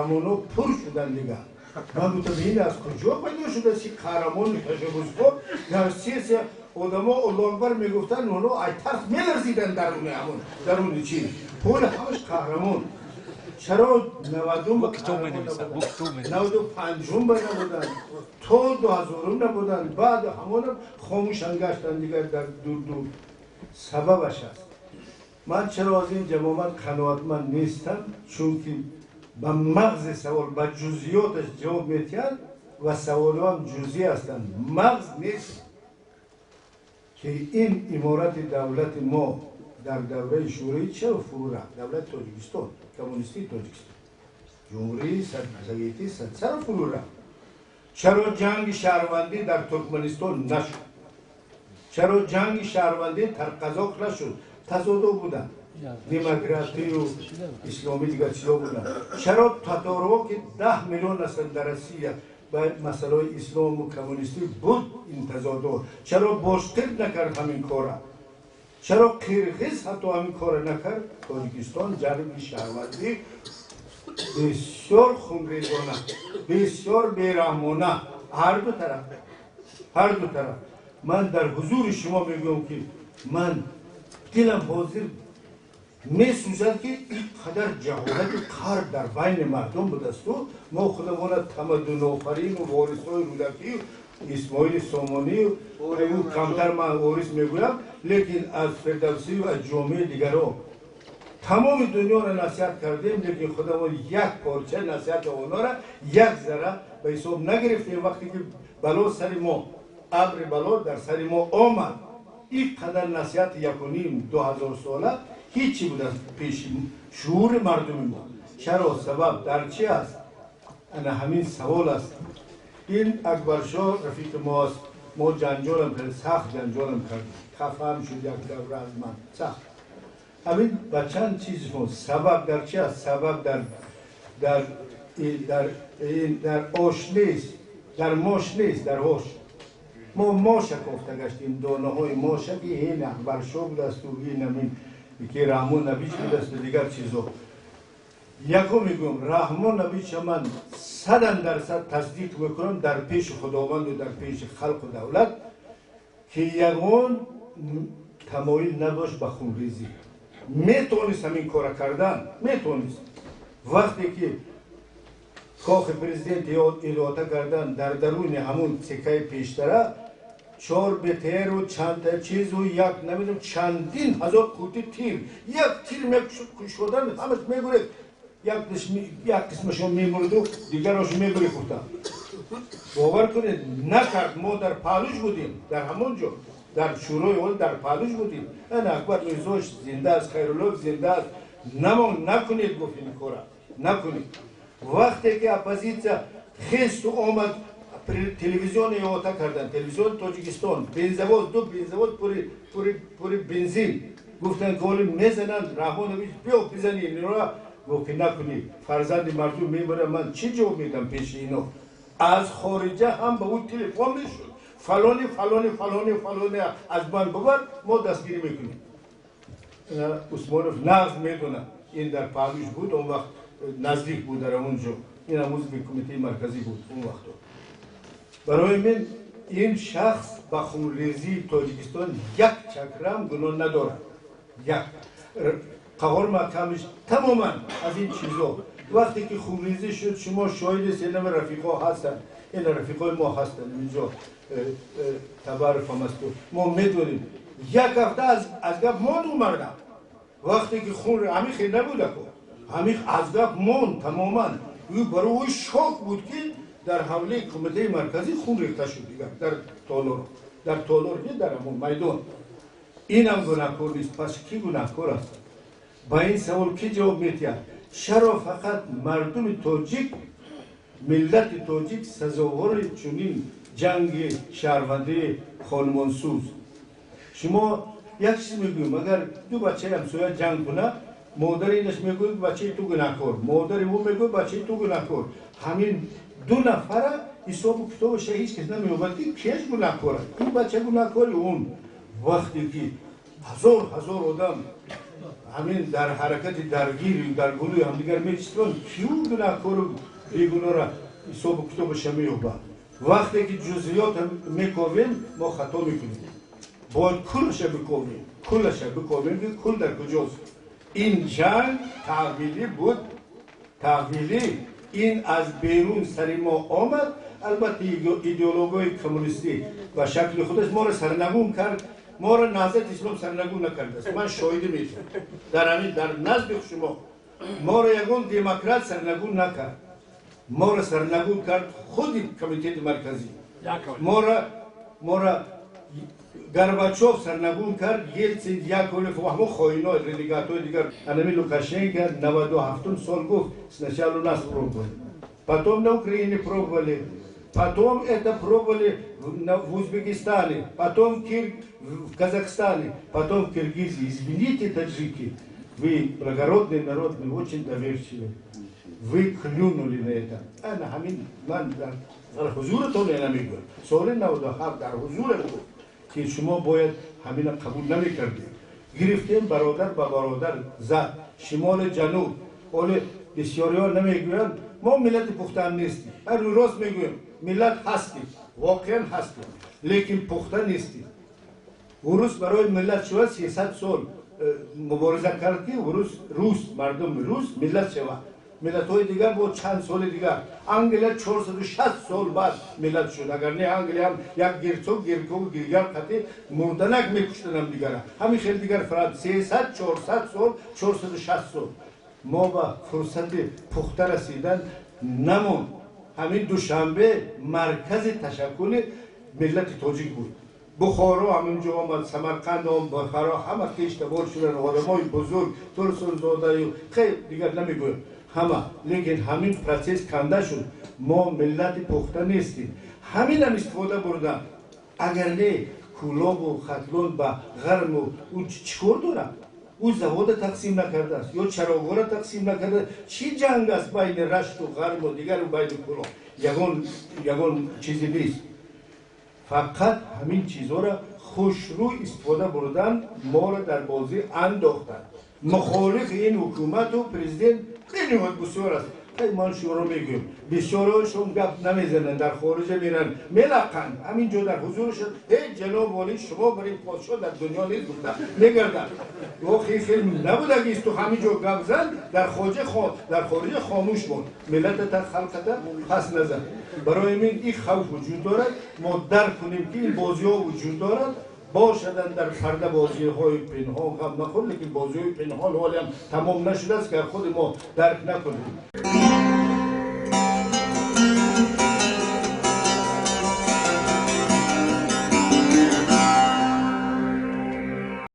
қаҳрамонҳо пур шуданд дигар. Ман гуфтам, ин аз куҷо пайдо шудааст ин қаҳрамону ташаббускор? Дар сессия одамо Аллоҳу акбар мегуфтанд, онҳо ай тарс меларзиданд даруни ҳамон даруни чиз. Ҳола ҳамаш қаҳрамон. Чаро 90-ум 95-ум ба набуданд, то 2000-ум набуданд, баъд ҳамонам хомӯшан гаштанд дигар дар дур дур. Сабабаш аст. Ман чаро аз ин ҷамоат қаноатманд нестам? Чунки ба мағзи савол, ба ҷузъиёташ ҷавоб метиҳанд ва саволҳоам ҷузъӣ ҳастанд. Мағз нест ки ин иморати давлати мо дар давраи Шӯравӣ чаро фурӯ рафт? Давлати Тоҷикистон, коммунистии Тоҷикистон, Ҷумҳурии Советӣ чаро фурӯ рафт? Чаро ҷанги шаҳрвандӣ дар Туркманистон нашуд? Чаро ҷанги шаҳрвандӣ дар Қазоқ нашуд? Тазодҳо буданд, демократию исломӣ, дигар чизо буданд. Чаро татарҳо, ки 10 миллион ҳастанд дар Россия, ба масъалаҳои ислому коммунистӣ буд ин тазодҳо? Чаро бошқирд накард ҳамин кора? Чаро қирғиз ҳатто ҳамин кора накард? Тоҷикистон ҷанги шаҳрвандӣ бисёр хунрезона, бисёр бераҳмона, ҳарду тараф, ҳарду тараф. Ман дар ҳузури шумо мегӯям, ки ман дилам ҳозир месӯзад, ки ин қадар ҷаҳолати қарб дар байни мардум будасту мо худамона тамаддунофарину ворисҳои Рӯдакию Исмоили Сомонию, ӯ камтар ман ворис мегӯям, лекин аз Фирдавсию аз ҷомеаи дигарро тамоми дунёро насиҳат кардем, лекин худамон як порча насиҳати онҳоро як зарра ба ҳисоб нагирифтем. Вақте ки бало сари мо, абри бало дар сари мо омад, ин қадар насиҳати 1,5-2 ҳазор сола ҳичи буд аз пеши шуури мардуми мо. Чаро? Сабаб дар чи аст? Ана ҳамин савол аст. Ин Акбаршоҳ рафиқи мост. Мо ҷанҷолам кард, сахт ҷанҷолам кард, хафаам шуд як давра аз ман сахт. Ҳамин ба чанд чиз, сабаб дар чи аст? Сабаб дар ош нест, дар мош нест, дар ош. Мо моша кофта гаштем, донаҳои моша, ки ин Акбаршоҳ будасту ин ҳамин ки Раҳмон Набич будасту дигар чизо. Якум мегӯям, Раҳмон Набича ман 100% тасдиқ мекунам дар пеши Худованду дар пеши халқу давлат, ки ягон тамоил надошт ба хунрезӣ. Метавонист ҳамин кора кардан, метавонист. Вақте ки кохи президент иҳота кардан, дар даруни ҳамун цекаи пештара чор БТРу чандта чизу як намедонам чандин ҳазор қути тир, як тир мекушодан, ҳамаш мегуред, як қисмашон мемурду, дигарош мегурехтанд. Бовар кунед, накард. Мо дар паҳлӯш будем, дар ҳамон ҷо, дар Шӯрои Олӣ дар паҳлӯш будем. Ана Акбар Мирзош зинда аст, Хайруллоев зинда аст. Намон накунед, гуфт, ин кора накунед. Вақте ки оппозитсия хесту омад, телевизион иҳота кардан, телевизиони Тоҷикистон, бензовоз, ду бензовоз пури бензин, гуфтанд, ки оли мезананд. Раҳмонович, биё бизани инро. Гуфт, ки накунӣ, фарзанди мардум мебарам, ман чӣ ҷавоб медам пеши ино? Аз хориҷа ҳам ба ӯ телефон мешуд: фалони фалони фалони фалони аз ман бубар, мо дастгирӣ мекунем. Усмонов нағз медонад, ин дар паҳлӯш буд он вақт, наздик буд дар он ҷо. Ин ҳам узви Кумитаи Марказӣ буд он вақто. Барои мин ин шахс ба хунрезии Тоҷикистон як чакрам гуноҳ надорад. Як Қаҳор Маҳкамиш тамоман аз ин чизо. Вақте ки хунрезӣ шуд, шумо шоҳид, инама рафиқҳо ҳастанд, ин рафиқҳои мо ҳастанд инҷо, Табаров ҳам асту мо медонем, як ҳафта аз гап монд ӯ мардам. Вақте ки хун ҳамин хел набудако, ҳамин аз гап монд тамоман. Ӯ барои ӯ шок буд, ки дар ҳавлии Кумитаи Марказӣ хун рехта шуд дигар дар толор, дар толор не, дар ҳамон майдон. Инам гунаҳкор нест. Пас кӣ гунаҳкор аст? Ба ин савол кӣ ҷавоб медиҳад? Чаро фақат мардуми тоҷик, миллати тоҷик сазовори чунин ҷанги шаҳрвандии хонумонсӯз? Шумо як чиз мегӯем: агар ду бачаи ҳамсоя ҷанг кунад, модари инаш мегӯяд, бачаи ту гунаҳкор, модари ӯ мегӯяд, бачаи ту гунаҳкор. Ҳамин ду нафара ҳисобу китобаша ҳеҷ кас намеёбад, ки кеш гунаҳкор аст, ин бача гунаҳкори он. Вақте ки ҳазор ҳазор одам Ҳамин дар ҳаракати даргири дар гулӯи ҳамдигар мечиспанд, кию гунаҳкору бегуноҳра ҳисобу китобаша меёбад? Вақте ки ҷузъиёт мековем, мо хато мекунем. Бояд куллаша биковем, куллаша биковем, ки кул дар куҷост. Ин ҷанг таҳвилӣ буд, таҳвилӣ. Ин аз берун сари мо омад. Албатта, идеологияи коммунистӣ ба шакли худаш моро сарнагун кард. Моро Наҳзати Ислом сарнагун накардааст, ман шоҳидӣ метиҳам дар ҳамин, дар назди шумо. Моро ягон демократ сарнагун накард, моро сарнагун кард худи Комитети Марказӣ. Моро Горбачов сарнагун кард, Елцин, Яковлев ва ҳамон хоино, ренегатҳои дигар. Анами Лукашенко 97-ум сол гуфт: «Сначала у нас пробовали, потом на Украине пробовали, потом это пробовали в Узбекистане, потом в Казахстане, потом в Киргизии. Извините, таджики, вы благородный народ, мы очень доверчивы. Вы клюнули на это». Ана ҳамин ман дар ҳузуртон намегӯям, соли 97 дар ҳузур гуфт, ки шумо бояд ҳамина қабул намекардед. Гирифтем, бародар ба бародар зад, шимоли ҷануб. Оле бисёриҳо намегӯянд, мо миллати пухтаам нестем. Ҳар рост мегӯем, миллат ҳастем, воқеан ҳастем, лекин пухта нестем. Урус барои миллат шавад 300 сол мубориза кард, ки урус, рус, мардуми рус миллат шавад. Миллатҳои дигар бо чанд соли дигар. Англия 460 сол баъд миллат шуд. Агар не, Англия ҳам як герцог, герцог дигар қати мурданак мекуштанам дигара. Ҳамин хел дигар фарад 300, 400 сол, 460 сол. Мо ба фурсати пухта расидан намонд. Ҳамин Душанбе маркази ташаккули миллати тоҷик буд. Бухоро ҳаминҷо омад, Самарқанд, Бухоро, ҳама хештабор шудан, одамои бузург, Турсунзодаю хел дигар намегӯям ҳама. Лекин ҳамин процесс канда шуд. Мо миллати пухта нестем, ҳаминам истифода бурдам. Агар не, Кӯлобу Хатлон ба Ғарму ӯ чӣ кор дорад? Ӯ завода тақсим накардааст ё чарогоҳро тақсим накардааст. Чӣ ҷанг аст байни Рашту Ғарму дигару байни Кӯлоб? Ягон чизе нест. Фақат ҳамин чизҳоро хушрӯ истифода бурдан, моро дар бозӣ андохтанд. Мухолифи ин ҳукумату президент бениҳоят бисёр аст. Ман шуморо мегӯям, бисёрҳояшон гап намезананд, дар хориҷа меранд, мелақанд. Ҳамин ҷо дар ҳузурашон: «Ҳей, ҷаноб олӣ, шумо барин подшоҳ дар дунё нест», гуфта мегарданд. Охи хел набудагист, ту ҳамин ҷо гап зан, дар хориҷа хомӯш бод, миллатата, халқата пас назан. Барои ин ин хавф вуҷуд дорад. Мо дарк кунем, ки ин бозиҳо вуҷуд дорад, бошаданд дар парда бозиҳои пинҳон. Ғам нахӯр, лекин бозиҳои пинҳон ҳолиам тамом нашудааст, ки худи мо дарк накунем.